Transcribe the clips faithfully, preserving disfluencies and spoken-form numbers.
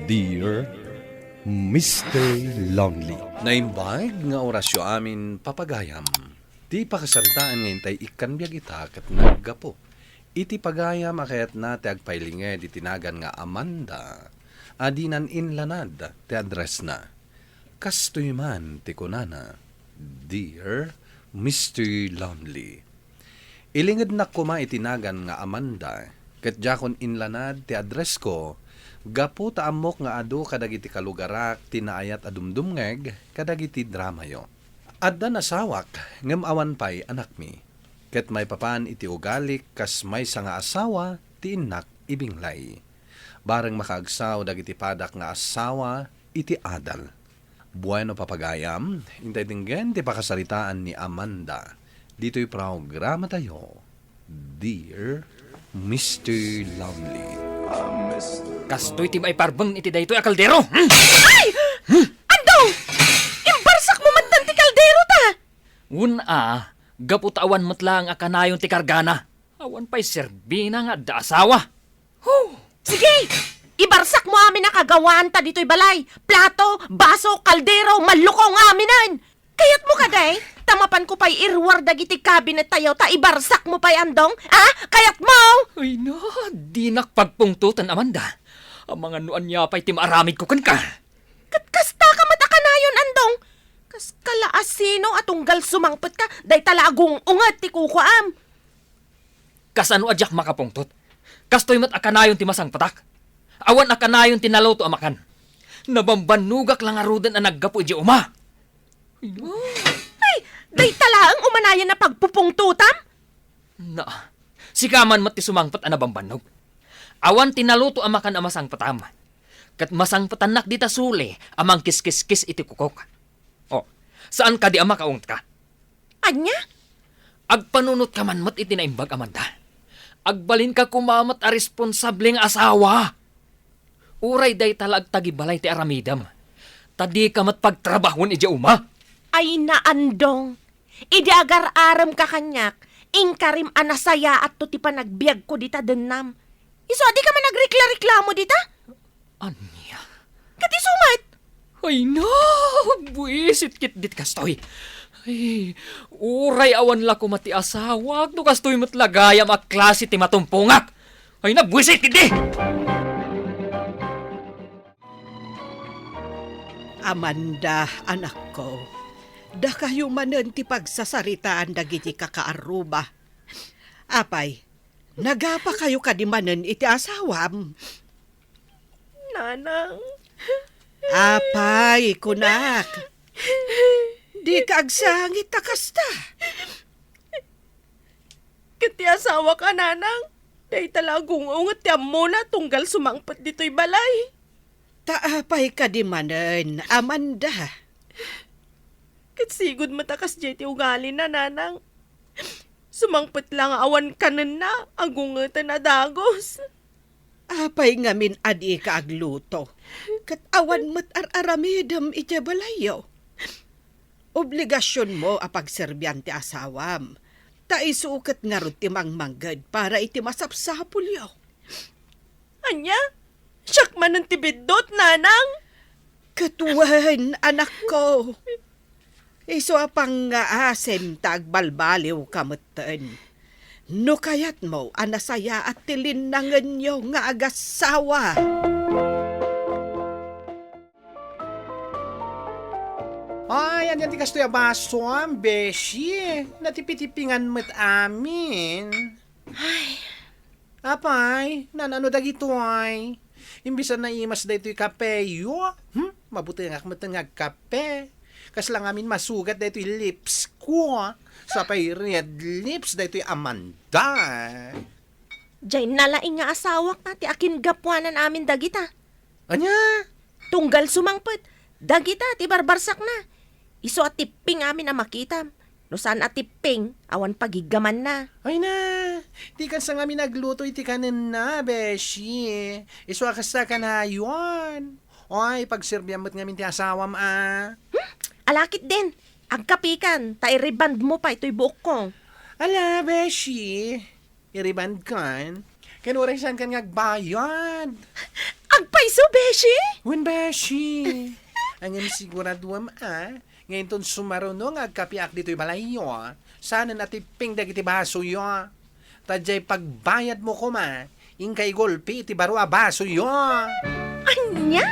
Dear Mister Lonely. Naimbag nga orasyo amin, papagayam. Ti pakasaritaan nga intay ikkan biag ita ket naggapu iti pagayam a kayatna ti agpailinged iti nagan nga Amanda a dinan inlanad ti addressna. Kastoy man ti kunana, Dear Mister Lonely. Ilingednak koma iti nagan nga Amanda, ket diakon inlanad ti addressko gapu ta ammok nga adu kadagiti kalugarak ti naayat a dumdumngeg kadagiti dramayo. Addan asawak ngem awan pay anakmi, ket maipapan iti ugalik kas maysa nga asawa ti innak ibinglay. Bareng makaagsaw dagiti padak nga asawa iti adal. Bueno, papagayam, intay denggen ti pakasaritaan ni Amanda ditoy programatayo, Dear Mister Lonely. Kastoy ti maiparbeng iti daytoy a kaldero. Hmm? Ay! Andong! Imbarsak mo met ti kaldero ta! Wen a, gapu ta awan met laeng a kanayon ti kargana. Awan pay serbina nga adda asawa. Huh! Sige! Ibarsak mo amin a kagawaanta ditoy balay. Plato, baso, kaldero, mallukong aminen! Kayat mo kadi? Ta mapan ko pay iruar dagiti kabinettayo ta ibarsak mo pay, Andong? Ah? Kayat mo? Ay na, dinak pagpungtoten, Amanda. Amangan no ania pay ti maaramidko kenka. Ket kasta ka met a kanayon, Andong. Kas kala a sino a tunggal sumangpet ka, dayta la agung-unget ti kukuam. Kasano a diak makapungtot? Kastoy met a kanayon ti masangpetak. Awan a kanayon ti naluto a makan. Nabambannogak la ngaruden a naggapu idiay uma. Ay, dayta laeng umanayan a pagpupungtotam? Na, sika man met ti sumangpet a nabambannog. Awan ti naluto a makan a masangpetam. Ket masangpetannak dita suli a mangkiskiskis iti kukok. Oh, saan kadi a makaungetka? Ania? Agpanunotka man met iti naimbag, Amanda. Agbalinka koma met a responsable nga asawa. Uray dayta la agtagibalay ti aramidem, ta dika met pagtrabahoen idiay uma. Ay, na, Andong. Idi agar-aremka kaniak, inkarim a nasayaatto ti panagbiagko dita dennam. Isu a dika man agrekla-reklamo dita? Ania? Ket isu met? Ay na, buisit ketdit kastoy. Ay, uray awan la koma ti asawak, no kastoy met la gayam a klase ti matumpongak. Ay na, buisit ketdi! Amanda, anakko, dakayo manen ti pagsasaritaan dagiti kakaarruba. Apay, nagapakayo kadi manen iti asawam? Nanang. Apay, kunak. Dika agsangit a kasta. Ket ti asawak a, Nanang, dayta la agung-unget ti ammona tunggal sumangpet ditoy balay. Ta apay kadi manen, Amanda? Ket sigud met a kasdiay ti ugalina, Nanang. Sumangpet la nga awan kanenna, agungeten a dagus. Apay ngamin a dika agluto? Ket awan met ar-aramidem idiay balayyo. Obligasionmo a pagserbian ti asawam, ta isu ket ngarud ti mangmangged para iti masapsapulyo. Ania? Siak manen ti biddut, Nanang? Ket wen, anakko. Isu a pangngaasim ta agbalbaliwka metten. No kayatmo a nasayaat ti linnangenyo nga agassawa. Ay, ania ti kastoy a basom, beshi? Natipitipingan met amin. Ay. Apay, nanano dagitoy? Imbes a naimas daytoy kapeyo, hmm? Mabutengak met nga agkape. Kasla ngamin masugat daytoy lips ko. Sapay red lips daytoy Amanda. Diay nalaing nga asawak a ti akingapuanan amin dagita. Ania? Tunggal sumangpet, dagita ti barbarsakna. Isu a tipping amin a makitam. No saan a tipping, awan pagiggamanna. Ay na, dikan sa ngamin agluto iti kanenna, beshi. Isu a kasta kanayon. Ay, pagserbiam met ngamin ti asawam a. Hmm? Alakit din. Agkapikan, ta iriband mo pay toy buokko. Ala, beshi. Iribandkan? Ken uray saankan nga agbayad. Agpayso, beshi? Wen, beshi. Ngem siguraduem a, nga inton sumaruno nga agkapiak ditoy balayyo, saanen a tipping dagiti basoyo. Ta diay pagbayadmo koma, inka igulpi iti baro a basoyo. Ania?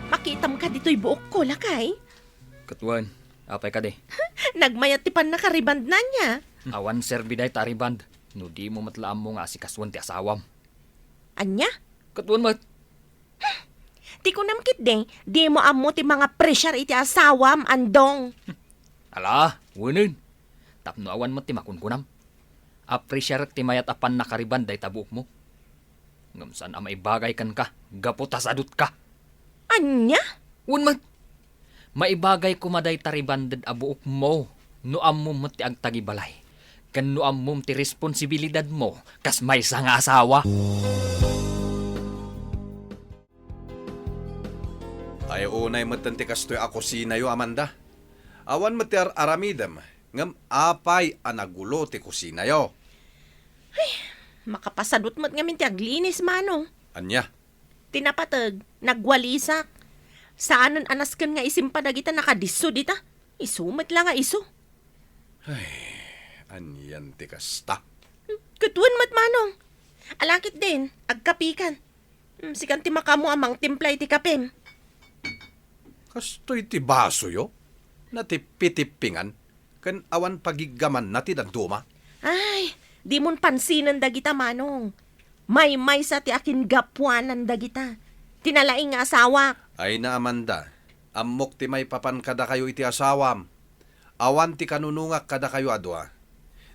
Makitam ka ditoy buokko, lakay? Ket wen, apay kadi? Nagmayat ti pannaka-rebond na ania? Awan serbi dayta a rebond no dimo met la ammo nga asikasuen ti asawam. Ania? Ket wen met. Ti kunam ketdi, dimo ammo ti mangapresiar iti asawam, Andong. Ala, wenen. Tapno awan met ti makunkunam. Apresiarek ti mayat a pannaka-rebond dayta buokmo. Ngem saan a maibagay kenka, gapu ta sadutka. Ania? Wen met. Maibagay koma dayta rebonded a buokmo no ammom met ti agtagibalay, ken no ammom ti responsibilidadmo kas maysa nga asawa. Ay, unay metten ti kastoy a kusinayo, Amanda. Awan met ti ar-aramidem, ngem apay a nagulo ti kusinayo? Makapasadut met ngamin ti aglinis, Manong. Ania? Ti napateg, nagwalisak. Saanen a nasken nga isimpa dagita nakadisso dita. Isu met la nga isu. Ay, anian ti kasta? Ket wen met, Manong. Ala ketdin, agkapikan. Hmm, sikan ti makaammo a mangtimpla iti kapem. Kastoy ti basoyo? Natipitippingan ken awan pagiggamanna ti dadduma? Ay, dimon pansinen dagita, Manong. Maymaysa ti akingapuanan dagita. Ti nalaing nga asawak. Ay na, Amanda, ammok ti maipapan kadakayo iti asawam. Awan ti kanunongak kadakayo a dua.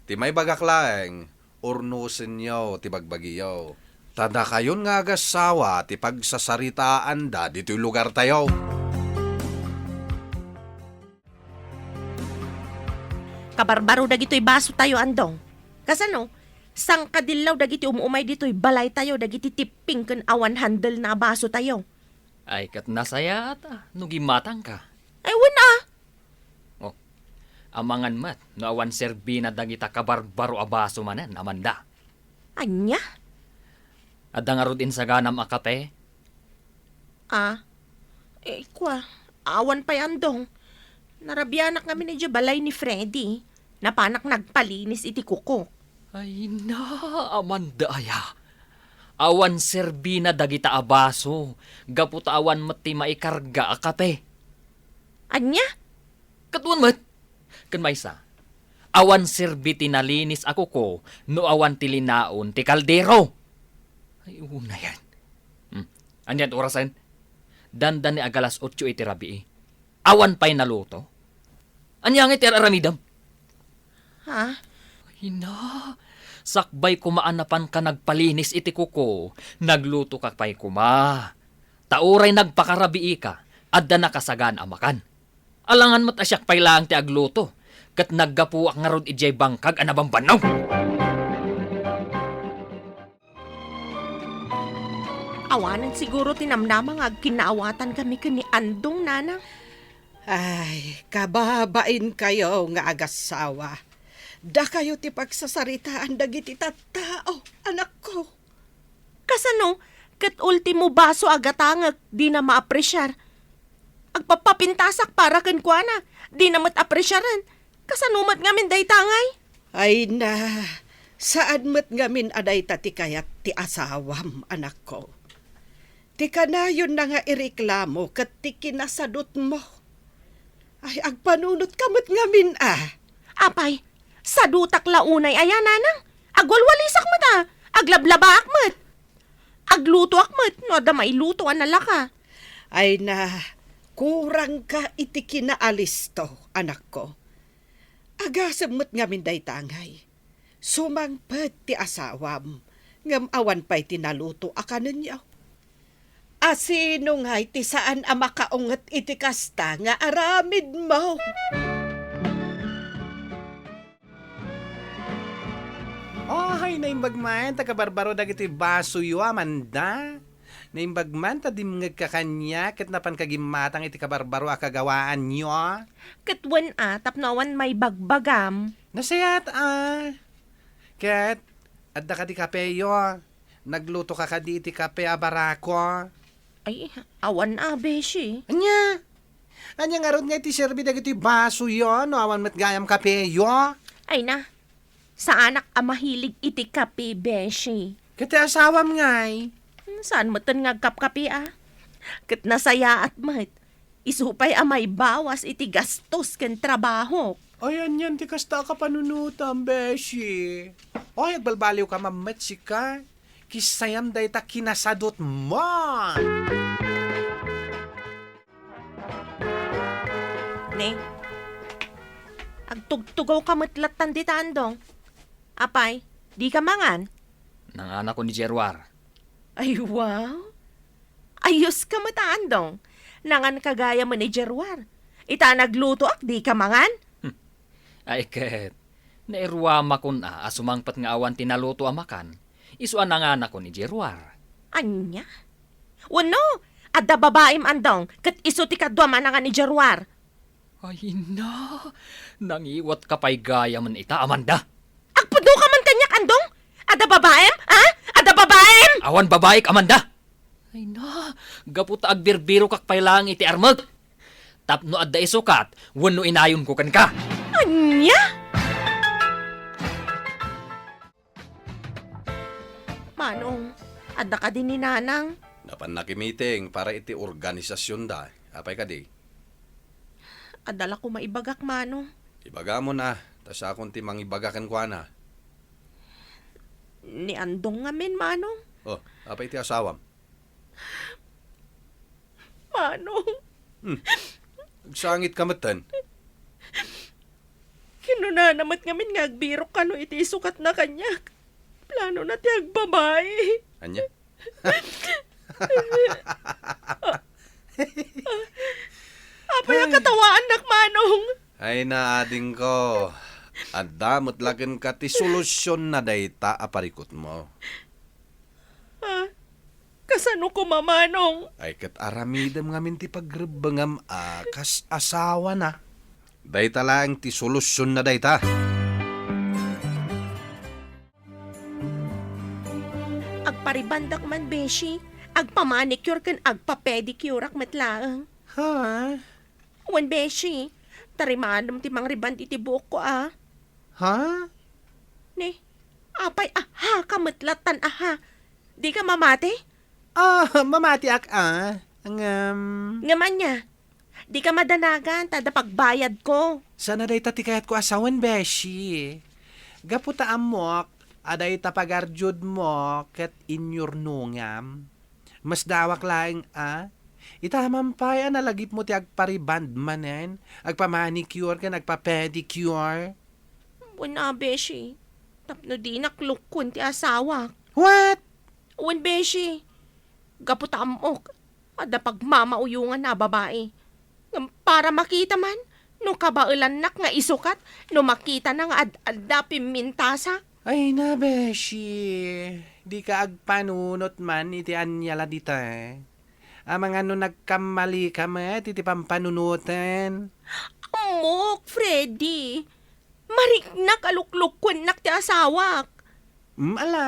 Ti maibagak laeng, urnosenyo ti bagbagiyo. Ta dakayon nga agassawa ti pagsasaritaanda ditoy lugartayo. Kabarbaro dagitoy basotayo, Andong. Kasano? Sangkadillaw dagiti um-umay ditoy balaytayo dagiti tipping ken awan handle na a basotayo. Ay, ket nasayaat a no gimmatangka. Ay, wen a. Oh, amangan met no awan serbina dagita kabarbaro a baso manen, Amanda. Ania? Adda ngarud insaganam a kape? Ah, eh, kua, awan pay, Andong. Narabianak ngamin idiay balay ni Freddy. Napanak nagpalinis iti kuko. Ay na, Amanda aya. Awan serbina dagita a baso, gapu ta awan met ti maikarga a kape. Ania? Ket wen met. Ken maysa, awan serbi ti nalinis a kuko no awan ti linaon ti kaldero. Ay, unayen. Hmm. Anian orasen? Dandani agalas otso iti rabii. Awan pay naluto? Ania ngay ti ar-aramidem? Ha? Ay na, sakbay koma a napanka nagpalinis iti kuko, naglutoka pay koma. Ta uray nagpakarabiika, adda nakasagan a makan. Alangan met a siak pay laeng ti agluto, ket naggapuak ngarud idiay bangkag a nabambannog. Awanen siguro ti namnama nga agkinnaawatankami ken ni Andong, Nanang. Ay, kababainkayo nga agassawa. Dakayo ti pagsasaritaan dagiti tattao, anakko. Kasano? Ket ultimo baso a gatangek, dina maapresiar. Agpapapintasak para kenkuana, dina met apresiaren. Kasano met ngamin dayta ngay? Ay na, saan met ngamin a dayta ti kayat ti asawam, anakko. Ti kanayonna nga ireklamo ket ti kinasadutmo. Ay, agpanunotka met ngamin a. Apay, sadutak la unay aya, Nanang? Agwalwalisak met a, aglablabaak met. Aglutoak met no adda mailuto a nalaka. Ay na, kurangka iti kinaalisto, anakko. Agasem met ngamin dayta ngay. Sumangpet ti asawam, ngem awan pay ti naluto a kanenyo. Asino ngay ti saan a makaunget iti kasta nga aramidmo? Ay, naimbag man ta kabarbaro dagiti basoyo, Amanda. Naimbag man ta dimngegka kaniak ket napanka gimmatang iti kabarbaro a kagawaanyo. Ket wen a, tapno awan maibagbagam. Nasayaat a. Ket Adda kadi kapeyo? Nagluto ka kadi iti kape a barako? Ay, awan a, beshi. Ania? Ania ngarud nga iti serbi dagitoy basoyo no awan met gayam kapeyo? Ay na, saanak a mahilig iti kape, beshi. Ket ti asawam ngay? Hmm, saan metten nga agkapkape, a? Ket nasayaat met. Isu pay a maibawas iti gastos ken trabahok. Ay, anian ti kasta a kapanunotam, beshi? Ay, agbalbaliw ka mammet sika. Kissayam dayta kinasadutmo. Ne, agtugtugaw ka met lattan dita, Andong. Apay, di ka mangan? Nanganakon ni Jeruar. Ay, wow! Ayos ka met, Andong. Nangan ka gayam ni Jeruar. Ita naglutoak, di ka mangan? Ay ket, nairuamakon a, a sumangpet nga awan ti naluto a makan, isu a nanganakon ni Jeruar. Ania? Wenno, adda babaim, Andong, ket isu ti kaduam a nangan ni Jeruar. Ay na, nangiwat ka pay gayam ita, Amanda. Agpudno ka man kaniak, Andong? Adda babaim, ha? Adda babaim? Awan babaik, Amanda. Ay na, gapu ta agbirbirokak pay laeng iti armek. Tapno adda isukat, wenno inayonko kenka. Ania? Manong, adda kadi ni Nanang? Napan nakimiting para iti organisasionda. Apay kadi? Adda la koma ibagak, Manong. Ibagamon a, ta siakon ti mangibaga kenkuana. Ni Andong ngamin, Manong. Oh, apay ti asawam? Manong. Hmm. Agsangit ka metten. Kinunana met ngamin nga agbirok kano iti isukatna kaniak. Planona ti agbabai. Ania? Apay a katawaannak, Manong? Ay na, adingko. Adda met la kenka ti solusionna dayta a parikutmo. Ah, kasano koma, Manong? Ay, ket aramidem ngamin ti pagrebbengam a kas asawana. Dayta laeng ti solusionna dayta. Agparibandak man, beshi. Agpamanicure ken agpapedicureak met laeng. Ha? Wen, beshi. Tarimanem ti mangriband iti buokko, a. Ha? Ni, apay, aha ka met lattan, aha? Di ka mamati? Ah, mamatiak, a. Ngem. Ngem ania? Di ka madanagan, ta adda pagbayadko. Saan a dayta ti kayatko a sawen, beshi. Gapu ta ammok a dayta pagarjudmo ket inyurnongam. Masdawak laeng a. Ita man pay a nalagipmo ti agpariband manen, agpamanicure ken agpapedicure. Wen a, beshi. Tapno dinak lukkuen ti asawak. What? Wen, beshi. Gapu ta ammok, adda pagmamauyongan a babai. Ngem para makita man, no kabaelannak nga isukat, no makitana nga ad-adda pimmintasak. Ay na, beshi, dika agpanunot man iti ania la dita. Amangan no nagkammalika met iti pampanunoten. Ammok, Freddy. Mariknak a luklukkuennak ti asawak. Mm, ala,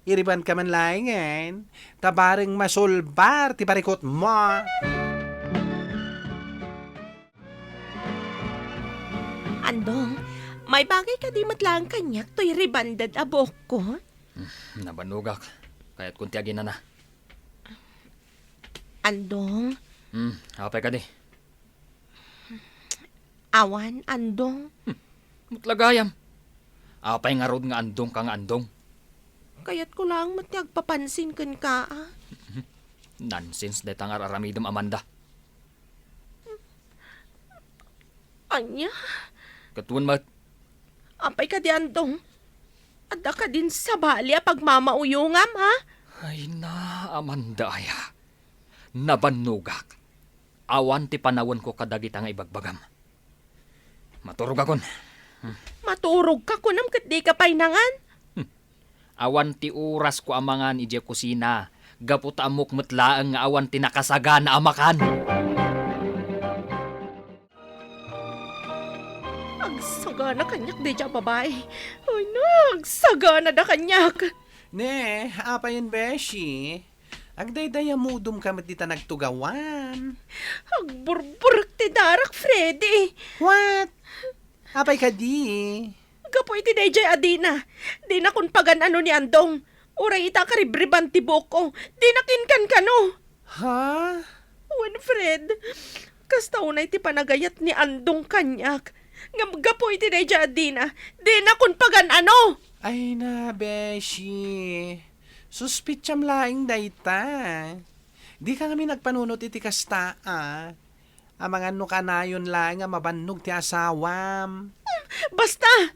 iribandka man laengen, ta bareng masulbar ti parikutmo. Andong, maibagay kadi met laeng kaniak toy rebonded a buokko? Hmm, nabannogak. Kayatkon ti aginana. Andong? Hmm, apay kadi? Awan, Andong. Hmm, met la gayam. Apay ngarud nga andong ka nga andong? Kayatko laeng met ti agpapansin kenka, a. Nonsense dayta nga ar-aramidem, Amanda. Ania? Ket wen met. Apay kadi, Andong? Adda kadin sabali a pagmamauyongam, ha? Ay na, Amanda aya. Nabannogak. Awan ti panawenko kadagita nga ibagbagam. Maturogakon. Maturogka kunam ket dika pay nangan? Hmm. Awan ti orasko a mangan idiay kusina, gapu ta ammok met laeng nga awan ti nakasagana a makan. Ags-, Sagana kaniak daydiay a babai. Ay, nagsaganada kaniak. Ne, apayen, beshi? Agdaydayamudomka met dita nagtugawan. Agburburek ti darak, Freddy. What? Apay kadi? Gapu iti daydiay a dina, dinakon pagan-ano ni Andong. Uray ita karibriban ti buokko, dinak inkankano. Ha? Wen, Fred, kasta unay ti panagayat ni Andong kaniak. Ngem gapu iti daydiay a dina, dinakon pagan-ano. Ay na, beshi. Suspitsam laeng dayta. Dika ngamin agpanunot iti kasta, a. Amangan no kanayon laeng a mabannog ti asawam. Basta!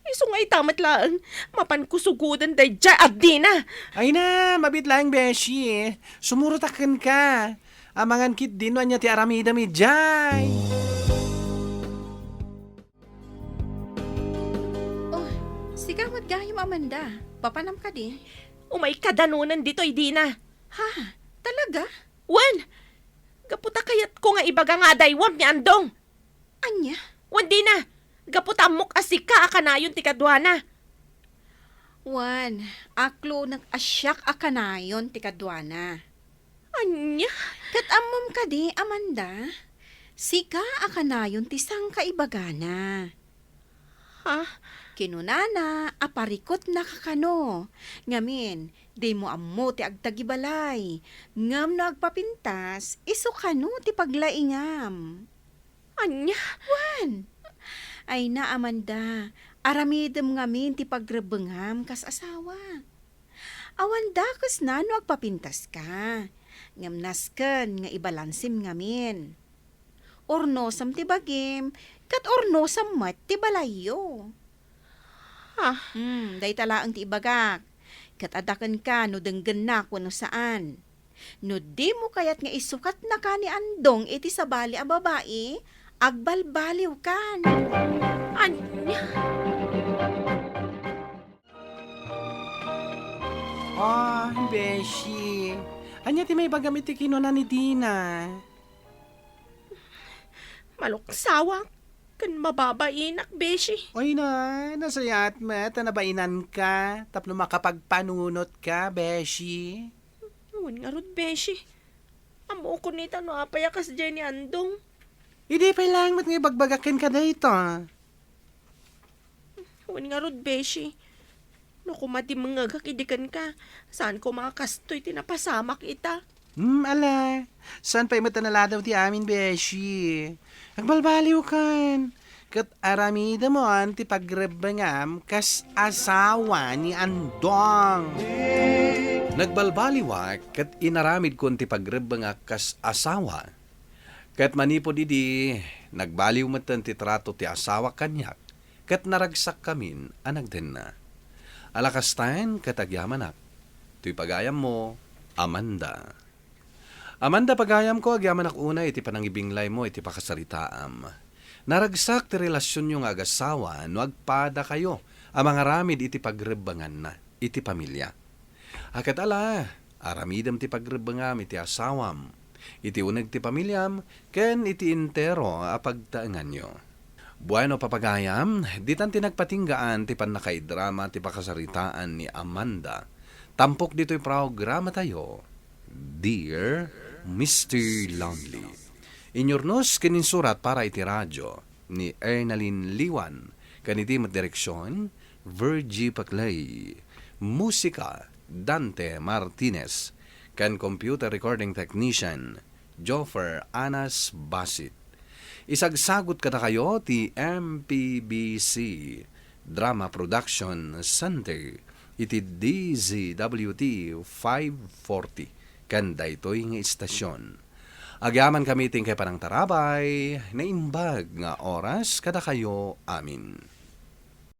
Isu nga ita met laeng, mapanko sugoden daydiay a dina. Ay na, mabiit laeng, beshi. Sumurotak kenka. Amangan ketdi no ania ti aramidem idiay. Oh, sika met gayam, Amanda. Papanam kadi? Umayka danonen ditoy dina. Ha? Talaga? Wen, gapu ta kayatko nga ibaga nga adaywam ni Andong. Ania? Wen, dina, gapu ta ammok a sika a kanayon ti kaduana. Wen, aklonek a siak a kanayon ti kaduana. Ania? Ket ammom kadi, Amanda? Sika a kanayon ti sangkaibagana. Ha? Kinunana a parikutnaka kano. Ngamin, dimo ammo ti agtagibalay. Ngem no agpapintas, isu kano ti paglaingam. Ania? Wen. Ay na, Amanda, aramidem ngamin ti pagrebbengam kas asawa. Awan dakesna no agpapintaska. Ngem nasken nga ibalansem ngamin. Urnosem ti bagim, ket urnosem met ti balayyo. Ha? Hmm, dayta laeng ti ibagak. Ket adda kenka no denggennak wenno saan. No dimo kayat nga isukatnaka ni Andong iti sabali a babai, agbalbaliwkan. Ania? Ah, beshi. Ania ti maibagam iti kinuna ni Dina? Maluksawak ken mababainak, beshi. Oy na, nasayaat met ta nabainanka tapno makapagpanunotka, beshi. Wen ngarud, beshi. Ammokon ita no apay a kasdiay ni Andong. Idi pay laeng met nga ibagbagak kenka dayta. Wen ngarud, beshi. No koma dimengngegak idi kenka, saan koma a kastoy ti napasamak ita. Hmm, ala. Saan pay met a naladaw ti amin, beshi. Agbalbaliwkan. Ket aramidemon ti pagrebbengam kas asawa ni Andong. Nagbalbaliwak ket inaramidkon ti pagrebbengak kas asawa. Ket manipud idi, nagbaliw metten ti trato ti asawak kaniak, ket naragsakkamin a nagdenna. Ala kastaen ket agyamanak. Toy pagayammo, Amanda. Amanda, pagayamko, agyamanak unay iti panangibinglaymo iti pakasaritaam. Naragsak ti relasionyo nga agasawa no agpadakayo a mangaramid iti pagrebbenganna iti pamilia. A ket ala, aramidem ti pagrebbengam iti asawam, iti uneg ti pamiliam, ken iti entero a pagtaenganyo. Bueno, papagayam, ditan ti nagpatinggaan ti pannakaidrama ti pakasaritaan ni Amanda. Tampok ditoy programatayo, Dear Mister Lonely. Inyurnos ken insurat para iti radio ni Ernalyn Liwan, ken iti met direksion, Virgie Paclay. Musika, Dante Martinez. Ken computer recording technician, Joffer Anas Basit. Isagsagut kadakayo ti M P B C Drama Production Center iti D Z W T five forty ken daytoy nga istasion. Agyamankami ti inkay panangtarabay, naimbag nga oras kadakayo amin.